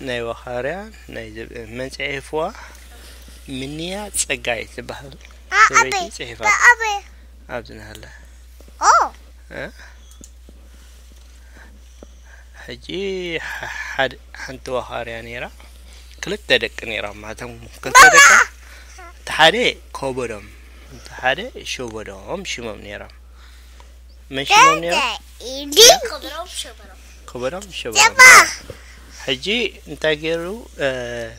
ናይ ወኻርያ ናይ ዝብኢ መን ጽሒፍዋ? ምንያ ጸጋይ ትበሃል ሰበይቲ ጽሒፋ። ኣብዚ ናሃለ ሕጂ ሓንቲ ወኻርያ ነይራ። ክልተ ደቂ ነይሮም ማለቶም ክልተ ደቂ፣ እቲ ሓደ ኮበዶም፣ እቲ ሓደ ሸበዶም ሽሞም ነይሮም። መን ሽሞም ነይሮም? ኮበዶም ሸበዶም። ሕጂ እንታይ ገይሩ?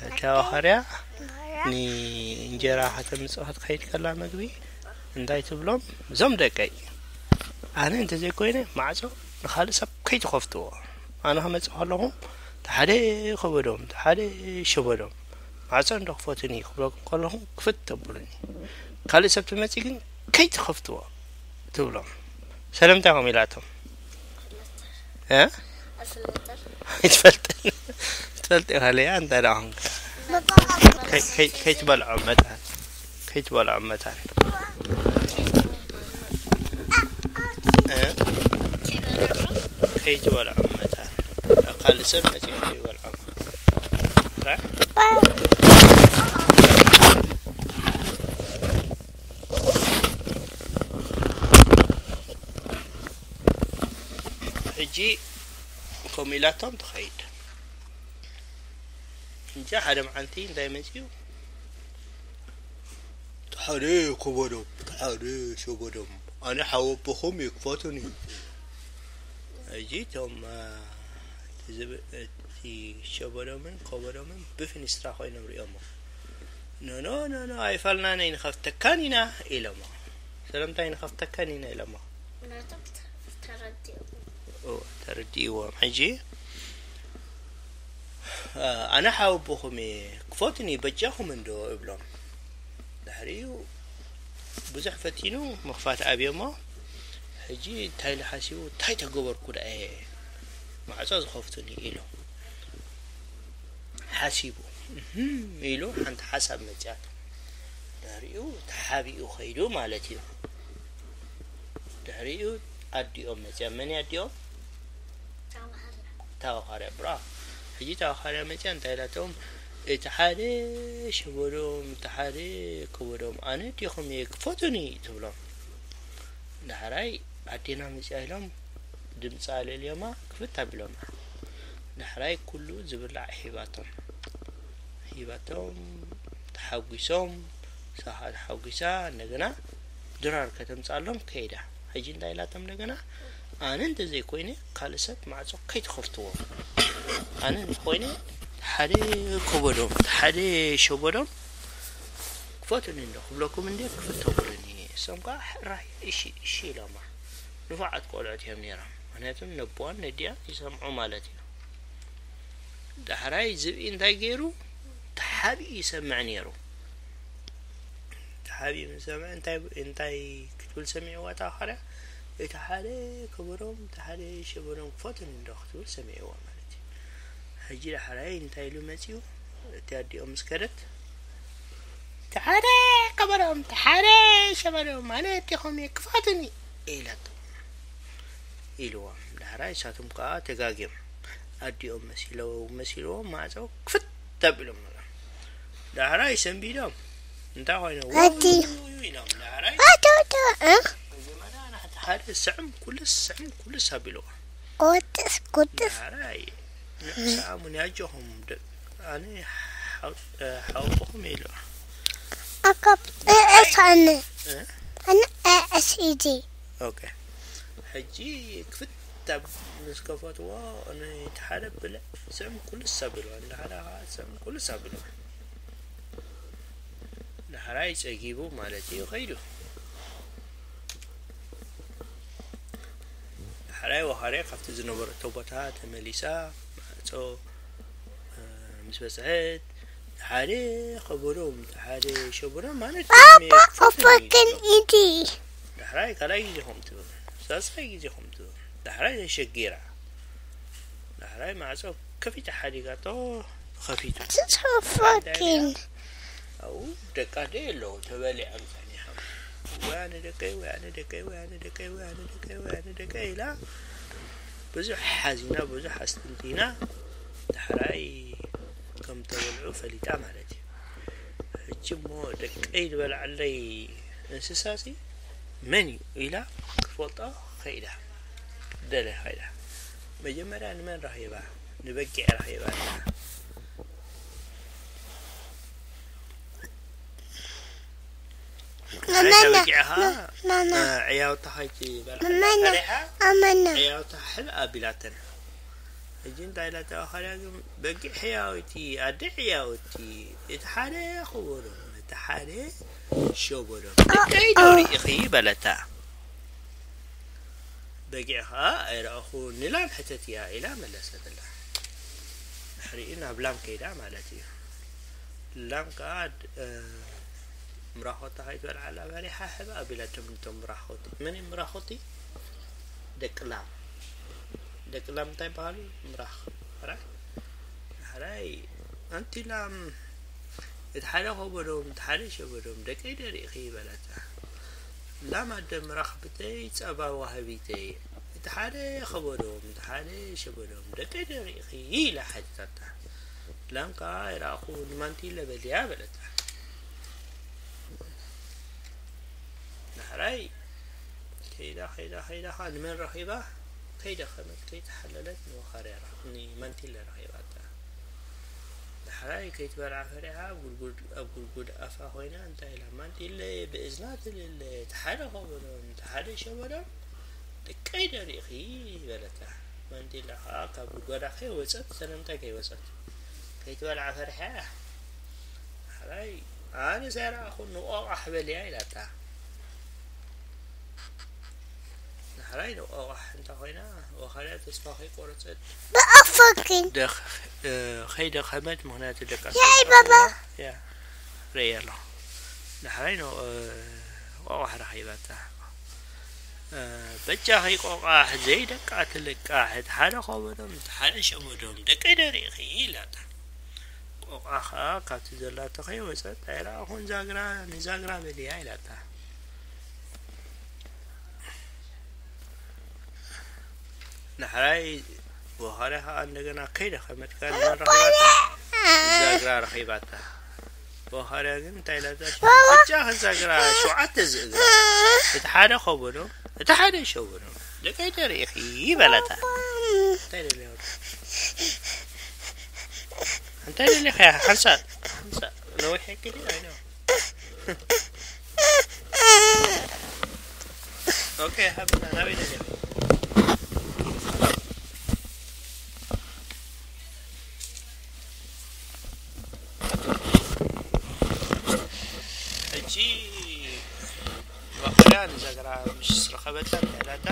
እታ ወኻርያ ንእንጀራ ከተምጽእ ክትከይድ ከላ መግቢ እንታይ ትብሎም? እዞም ደቀይ፣ ኣነ እንተዘይኮይነ ማዕጾ ንኻልእ ሰብ ከይትኸፍትዎ። ኣነ ክመጽእ ከለኹ፣ እቲ ሓደ ኮበዶም፣ እቲ ሓደ ሸበዶም፣ ማዕጾ እንዶ ክፈቱኒ ክብለኩም ከለኹ ክፍት ተብሉኒ። ካልእ ሰብ ትመጺ ግን ከይትኸፍትዎ ትብሎም። ሰለምንታይ ከምኡ ኢላቶም? እ? ኣይትፈልጥን። ትፈልጥ ኢኻ ለያ እንታይ ደኣ ኾንካ? ከይ-፣ ከይ-፣ ከይትበልዖ መታን። ከይትበልዖ መታን። እ? ከይትበልዖ መታን። ካልእ ሰብ መጺኡ ከይበልዖ። ራ? ሕጂ ከምኡ ኢላቶም ትኸይድ። እንጃ ሓደ መዓልቲ እንታይ መጺኡ፣ ሓደ ኮበዶም፣ ሓደ ሸበዶም፣ ኣነ ሓወቦኹም ይክፈቱኒ። ሕጂ እቶም፣ አ፣ እቲ ዝብ-፣ እቲ ሸበዶምን ኮበዶምን ብፊኒስትራ ኮይኖም ሪኦሞ። ኖ፣ ኖ፣ ኖ፣ ኖ፣ ኣይፋልናን ኣይንኸፍተካን ኢና ኢሎሞ። ስለምንታይ ኣይንኸፍተካን ኢና ኢሎሞ? ናቶም ተ-፣ ተረዲኦም። ኦ፣ ተረዲእዎም። ሕጂ፣ አ፣ ኣነ ሓወቦኹም እየ፣ ክፈቱኒ በጃኹም እንዶ እብሎም። ድሕሪኡ ብዙሕ ፈቲኑ ምኽፋት ኣብዮሞ። ሕጂ እንታይ ኢሉ ሓሲቡ፣ እንታይ ተገበርኩ ደኣ እየ ማዕጾ ዝኸፍቱኒ ኢሉ ሓሲቡ፣ እህም ኢሉ ሓንቲ ሓሳብ መጺኣቶ። ድሕሪኡ ተሓቢኡ ኸይዱ ማለት እዩ። ድሕሪኡ ኣዲኦም መጺኣ። መን እዩ ኣዲኦም? ተዋኻርያ። ተዋኻርያ፣ ብራ። ሕጂ ተዋኻርያ መጺኣ እንታይ ኢላቶም? እቲ ሓደ ሸበዶም፣ እቲ ሓደ ከበዶም፣ ኣነ ዲኹም እየ ክፈቱኒ ትብሎም። ዳሕራይ ኣዴና መጺኣ ኢሎም ድምጻ ኣልዕልዮማ ክፍት ኣቢሎማ። ዳሕራይ ኩሉ ዝብላዕ ሂባቶም። ሂባቶም ተሓጒሶም፣ ሳኻ ተሓጒሳ፣ እንደገና ድራር ከተምጻሎም ከይዳ። ሕጂ እንታይ ኢላቶም እንደገና? ኣነ እንተዘይኮይነ ካልእ ሰብ ማዕጾ ከይትኸፍትዎ። ኣነ እንተኾይነ ሓደ ከበዶም፣ ሓደ ሸበዶም ክፈቱኒ እንዶ ክብለኩም እንድየ ክፍት ተብሉኒ። እሶም ከኣ ሕራይ እሺ፣ እሺ ኢሎማ። ንፉዓት ቆልዑት እዮም ነይሮም። ምኽንያቱ ነቦኣን ነዲኣን ይሰምዑ ማለት እዩ። ዳሕራይ ዝብኢ እንታይ ገይሩ? ተሓቢኡ ይሰምዕ ነይሩ። ተሓቢኡ ምስ ሰምዐ እንታይ፣ እንታይ ክትብል ሰሚዕዋ እታ ኻርያ? እቲ ሓደ ከበሮም፣ እቲ ሓደ ሸበሮም ክፈቱኒ እንዶ ክትብል ሰሚዕዋ ማለት እዩ። ሕጂ ዳሕራይ እንታይ ኢሉ መጺኡ? እቲ ኣዲኦም ምስ ከደት፣ እቲ ሓደ ከበሮም፣ እቲ ሓደ ሸበሮም፣ ኣነ ኣዴኹም እየ ክፈቱኒ ኢላቶ። ኢልዎም። ዳሕራይ ንሳቶም ከኣ ተጋግዮም። ኣዲኦም መሲለው-፣ መሲልዎም ማዕጾ ክፍት ኣቢሎም። ዳሕራይ ሰንቢዶም። እንታይ ኮይኖም? ኣቲ። ውይ ኢሎም። ዳሕራይ ኣቶ፣ ኣቶ፣ እ? መጀመርያ ንሓንቲ ሓደ ስዕም ኩልስ፣ ስዕም ኩልስ ኣቢልዎ። ቁጥስ፣ ቁጥስ። ዳሕራይ ንዕኡ ሰኣሙኒ፣ ኣጆኹም ደ-፣ ኣነ ሓው-፣ እ፣ ሓወቦኹም ኢሉ። ኣካብ፣ እ፣ እስ ኣነ። እ? ኣነ፣ እ፣ እስ ኢጂ። ኦኬ። ሕጂ ክፍት ኣብ ምስ ከፈትዎ፣ ነቲ ሓደ ብልዕ ስዕም ኩልስ ኣቢልዎ፣ እንዳ ሓደ ኸዓ ስዕም ኩልስ ኣቢልዎ። ዳሕራይ ጸጊቡ ማለት እዩ፣ ከይዱ። ዳሕራይ ወኻርያ ካብቲ ዝነበረቶ ቦታ ተመሊሳ፣ ማዕጾ፣ እ፣ ምስ በጽሐት፣ ሓደ ከበዶም፣ ሓደ ሸበዶም ማለት ባባ ክፈትን ክፈትን እዩ። ኢቲ። ዳሕራይ ካልኣይ ግዜ ከምኡ ትብል፣ ሳልሳይ ግዜ ከምኡ ትብል። ዳሕራይ ተሸጊራ። ዳሕራይ ማዕጾ ከፊታ ሓዲጋቶ፣ ከፊቱ። ስስ ፎርቲን። ኣብኡ ደቃ ደይ ኣለዉ፣ ተበሊዖም ጸኒሖም። ወይ ኣነ ደቀይ፣ ወይ ኣነ ደቀይ፣ ወይ ኣነ ደቀይ፣ ወይ ኣነ ደቀይ፣ ወይ ኣነ ደቀይ ኢላ ብዙሕ ሓዚና፣ ብዙሕ ኣስተንቲና። ዳሕራይ ፈሊጣ ማለት እዩ። ሕጂ እሞ ደቀይ ዝበልዓለይ እንስሳ ሲ መን እዩ ኢላ ክትፈልጦ ከይዳ፣ ደለ ከይዳ። መጀመርያ ንመን ረኺባ? ንበጊዕ ረኺባ። በጊዕ ኸዓ ዕያውታ ከይትበልዓ ፈሪሓ፣ ዕያውታ ሕብ ኣቢላተን። ሕጂ እንታይ ኢላታ? ዋኸርያ ግን በጊዕ ሕያውቲ፣ ኣደ ሕያውቲ፣ እቲ ሓደ ኸበዶም፣ እቲ ሓደ ሸበዶም፣ ደቀይ ዶ ርኢኺ በለታ። በጊዕ ኸዓ ኣይረኣኹን፣ ንላም ሕተትያ ኢላ መለሰትላ። ድሕሪኡ ናብ ላም ከይዳ ማለት እዩ። ላም ከኣ ድ-፣ እ፣ ምራኾታ ከይትበልዓላ ፈሪሓ ሕብ ኣቢላቶም እቶም ምራኾቲ። መን እዮም ምራኾቲ? ደቂ ላም። ደቂ ላም እንታይ ይበሃሉ? ምራኽ። ሕራይ? ሕራይ፣ ኣንቲ ላም፣ እቲ ሓደ ኸበዶም፣ እቲ ሓደ ሸበዶም፣ ደቀይ ዶ ርኢኺ በለታ። ላም ኣደ ምራኽ ብተይ ጸባ ዋህቢተይ፣ እቲ ሓደ ኸበዶም፣ እቲ ሓደ ሸበዶም፣ ደቀይ ዶ ርኢኺ ኢላ ሓቲታታ። ላም ከኣ ኣይረኣኹን፣ ንማንቲለ በልያ በለታ። ዳሕራይ ከይዳ፣ ከይዳ፣ ከይዳ ኸኣ ንመን ረኺባ? ከይደኸመት፣ ከይተሓለለት ንወኻርያ ረኽ-፣ ንማንቲለ ረኺባታ። ዳሕራይ ከይትበልዓ ፈሪሓ ኣብ ጉድጉድ፣ ኣብ ጉድጉድ ኣፋ ኮይና እንታይ ኢላ? ማንቲለ ብእዝና ትልለ፣ እቲ ሓደ ኸበዶም፣ እቲ ሓደ ሸበዶም፣ ደቀይ ዶ ርኢኺ በለታ። ማንቲለ ኸኣ ካብ ጉድጓዳ ከይወጸት፣ ሰለምንታይ ከይወጸት? ከይትበልዓ ፈሪሓ እያ። ዳሕራይ ኣነስ ኣይረኣኹን፣ ንቆቋሕ በልያ ኢላታ። ዳሕራይ ንቆቋሕ እንተ ኮይና፣ ወኻርያ ተስፋ ከይቆረጸት ብኣፈኪን ደኽ-፣ እ፣ ከይደኸመት፣ ምኽንያቱ ደቃ ያይ ስለ ባባ። ዝኾና፣ ያ፣ ርእየ ኣለኹ። ዳሕራይ ን-፣ እ፣ ቆቋሕ ረኺባታ። እ፣ በጃኺ ቆቋሕ፣ ዘይደቃ ትልቃሕ፣ እቲ ሓደ ኸበዶም፣ እቲ ሓደ ሸበዶም፣ ደቀይ ዶ ርኢኺ ኢላታ። ቆቋ ኸኣ ካብቲ ዘላቶ ከይወጸት፣ ኣይረኣኹን ዛግራ፣ ንዛግራ በልያ ኢላታ። ዳሕራይ ወኻርያ ኸኣ እንደገና ከይደኸመት ከኣ ንመን ረኺባታ? ዛግራ ረኺባታ። ወኻርያ ግን እንታይ ኢላታ? በጃኺ ዛግራ ሸውዓተ ዝእግራ፣ እቲ ሓደ ኸበዶም፣ እቲ ሓደ ሸበዶም፣ ደቀይ ዶ ርኢኺ በለታ። እንታይ ደልያ ወዲ? እንታይ ደሊኻ? ሓንሳእ፣ ሓንሳእ ነዊሕ የክል እዩ፣ ኣይኖ። ኦኬ፣ ሃብና፣ ናበይ ደሊኻ? ሕጂ ዋኸርያ ንዛግራ ምስ ረኸበታ፣ እንታይ ኢላታ?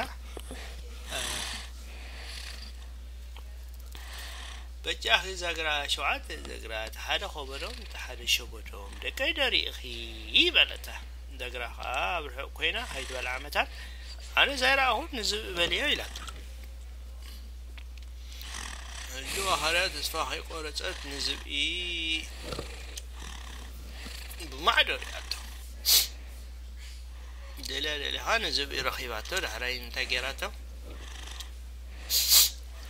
በጃኺ ዛግራ ሸውዓተ ዛግራ፣ እቲ ሓደ ኸበዶም፣ እቲ ሓደ ሸበዶም፣ ደቀይ ዶ ርኢኺ በለታ። ዛግራ ኸኣ ኣብ ርሑቕ ኮይና ከይትበልዓ መታን፣ ኣነስ ኣይረኣኹን፣ ንዝብኢ በልዮ ኢላታ። ሕጂ ዋኸርያ ተስፋ ከይቆረጸት ንዝብኢ ብማዕዶ ሪኣቶ። ደልያ ደሊኻ ንዝብኢ ረኺባቶ፣ ዳሕራይ እንታይ ገይራቶ?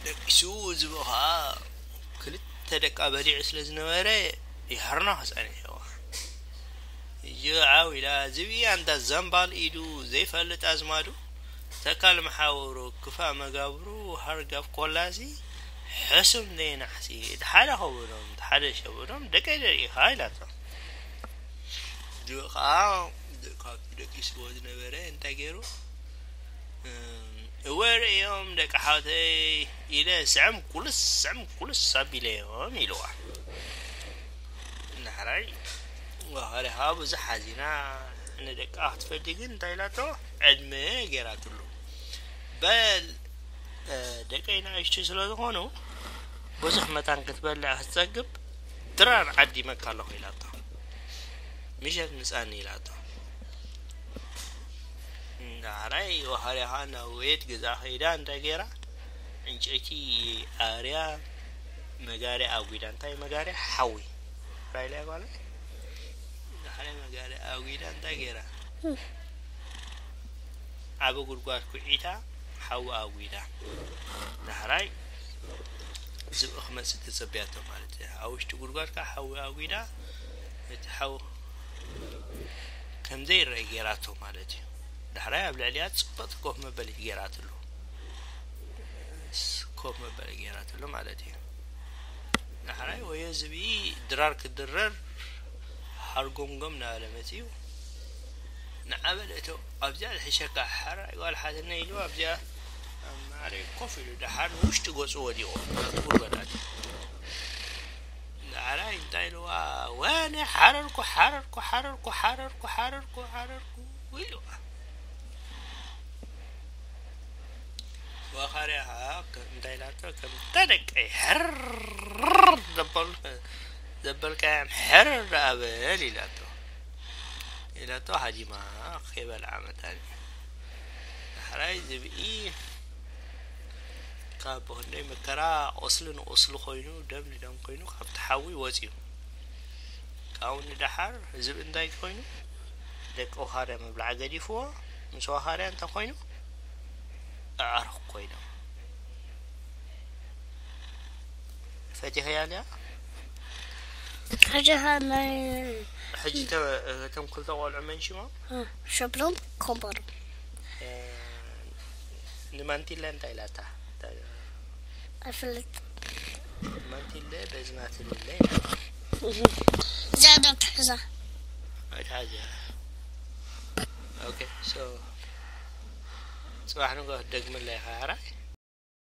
ደቂሱ ዝብኢ ኸኣ ክልተ ደቃ በሊዑ ስለ ዝነበረ፣ ይሃርና ጸኒሕዋ። ይዓው ኢላ፣ ዝብኢ ኣንታ ዘምባል ኢዱ ዘይፈልጥ ኣዝማዱ፣ ተካል መሓውሩ ክፋእ መጋብሩ ሃርጋፍ ኮላሲ፣ ሕሱም ዘይናሕሲ፣ እቲ ሓደ ኸበዶም፣ እቲ ሓደ ሸበዶም፣ ደቀይ ዶ ርኢኻ ኢላቶ። ዝብኢ ኸኣ ደ-፣ ካብቲ ደቂስዎ ዝነበረ እንታይ ገይሩ? እም፣ እወ ርእዮም ደቂ ሓውተይ ኢለ ስዕም ኩልስ፣ ስዕም ኩልስ ኣቢለዮም ኢልዋ። ዳሕራይ ዋኸርያ ኸኣ ብዙሕ ሓዚና፣ ንደቃ ክትፈዲ ግን እንታይ ኢላቶ? ዕድመ ገይራትሉ። በል፣ እ፣ ደቀይ ንኣሽቱ ስለ ዝኾኑ፣ ብዙሕ መታን ክትበልዕ ክትጸግብ፣ ድራር ዓዲመካ ኣለኹ ኢላቶ። ምሸት ምጻኒ ኢላቶ። ዳሕራይ ዋኸርያ ኸኣ ናብ ቤት ገዛ ከይዳ እንታይ ገይራ? ዕንጨይቲ ኣርያ መጋርያ ኣጒዳ። እንታይ መጋርያ? ሓዊ። ራይላ ጓለ? ዳሕራይ መጋርያ ኣጒዳ እንታይ ገይራ? ዓቢ ጉድጓድ ኩዒታ ሓዊ ኣጒዳ። ዳሕራይ ዝብኢ ክመጽእ ተጸብያቶ ማለት እዩ። ኣብ ውሽጢ ጉድጓድ ከዓ ሓዊ ኣጒዳ፣ እቲ ሓዊ ከም ዘይረኣይ ገይራቶ ማለት እዩ። ዳሕራይ ኣብ ልዕሊኣ ጽብቕቲ ኮፍ መበሊት ገይራትሉ። ኮፍ መበሊ ገይራትሉ ማለት እዩ። ዳሕራይ ወዮ ዝብኢ ድራር ክድረር ሓርጎምጎም እናበለ መጺኡ፣ ንዓ በለ እቶ ኣብዚኣ ዝሕሸካ ሓራይ ጓል ሓትነ ኢሉ ኣብዚኣ ኣብ ማዕረ ኮፍ ኢሉ ደሓር ንውሽጢ ገጹ ወዲቑ ናብቲ ጉድጓድ ኣትዩ። ዳሕራይ እንታይ ኢልዋ? ወነ ሓረርኩ ሓረርኩ ሓረርኩ ሓረርኩ ሓረርኩ ሓረርኩ ኢልዋ። ዋኻርያ ከዓ ከ- እንታይ ኢላቶ? ከምታ ደቀይ ሕር ዘበል- ዘበልካዮም ሕር ደኣ በል ኢላቶ። ኢላቶ ሃዲማ ከይበልዓ መታኒ። ዳሕራይ ዝብኢ ካብ ብክንደይ መከራ ቁስሊ ንቁስሊ ኮይኑ፣ ደም ንደም ኮይኑ ካብቲ ሓዊ ወፅዩ። ካብኡ ንደሓር ዝብኢ እንታይ ኮይኑ? ደቂ ዋኻርያ ምብላዕ ገዲፍዎ። ምስ ዋኻርያ እንታይ ኮይኑ? ኣዕሩኽ ኮይኖም። ፈቲኽያ ድያ? ፈቲኻ ናይ ሕጂ እቶም ክልተ ቆልዑ መን ሽሞም? ሸብሎም ኮምበሩ ንማንቲለ እንታይ ኢላታ? ኣይፈልጥ ማንቲለ በዝናትልለ እዛ ዶ ትሕዛ ኣይትሓዚ። ኦኬ ሶ ጽባሕ ንግሆ ትደግምለይ ኢኻ ሕራይ?